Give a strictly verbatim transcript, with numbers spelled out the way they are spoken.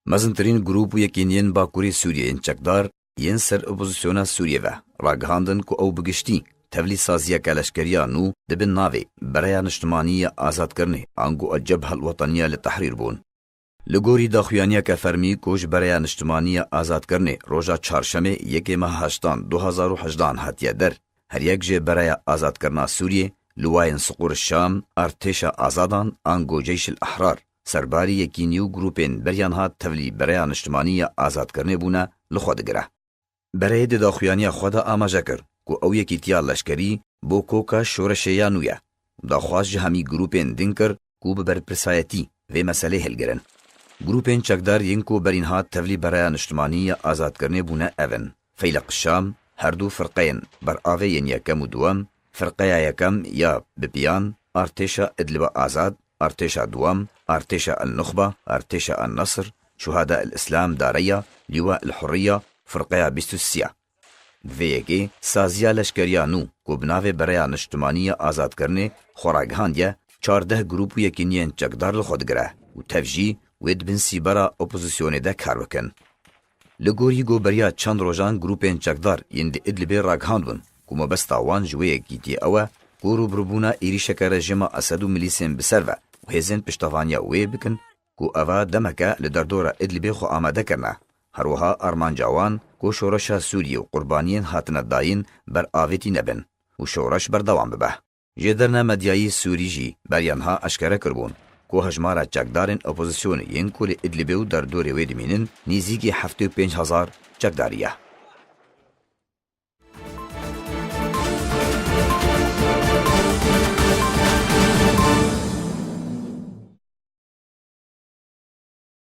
Mezintirîn grûp û yekîniyên Bakurê Sûriyê yên çekdar yên ser opozisyona Sûriyê ve ragihandin ku ew bi giştî tevlî saziyeke leşkeriya nû di bin navê Bereya Niştimanî ya Azadkirinê, ango El-Cebha El-Weteniye li Tehrîr bûn. Li gorî daxuyaniyeke fermî ku ji Bereya Niştimanî ya Azadkirinê roja çarşemê yekê meha heştan du hazar û hejdan hatiye der, her yek ji Bereya Azadkirina Sûriyê, Liwayên Siqûr Şam, Artêşa Azadan, ango Ceyş El Ehrar, serbarî yekînî û grûpên beriyan hat tevlî Bereya Niştimanî ya Azadkirinê bûne, li xwe digire. Bereyê di daxuyaniya xwe de amaje kir ku ew yekîtiya leşkerî bo koka şoreşê ya nû ye û daxwaz ji hemî grûpên din kir ku bi berpirsayetî vê meselê hilgirin. Grûpên çekdar yên ku berîn hat tevlî Bereya Niştimanî ya Azadkirinê bûne ev in: Feyleq Şam, her du firqeyên beravê yên yekem û duwem, firqeya yekem ya bi piyan, Artêşa Idliba Azad, Artêşa Duwam, Artêşa El Nuxba, Artêşa El Nesr, Şuhada El Îslam Dareya, Lîwa El Hurriya, Firqeya bîst û sê. Di vê yekê saziya leşkeriya nû ku bi navê Bereya Niştimanî ya Azadkirinê xwe ragihandiye, çardeh grûp û yekîniyên çekdar li xwe digire û tev jî wê di bin sîbera opozisyonê de kar bikin. Li gorî goberiya çend rojan grûpên çekdar yên di Idlibê ragihandibûn ku mebesta wan ji wê yekîtiyê ew e ku rûbirûbûna êrîşeke rejîma Esed û milîsên bi ser ve û hêzên piştevaniya wê bikin ku eva demeke li derdora Idlibê xwe amade kirine. Her wiha armanca wan ku şoreşa Sûriyê û qurbaniyên hatine dayîn beravêtî nebin û şoreş berdewam bibe. Jêderine medyayî Sûrî jî beriya niha eşkere kiribûn ku hejmara çekdarên opozisyonê yên ku li Idlibê û derdorê wê dimînin nêzîkî heftê û pênc hezar çekdarî ye.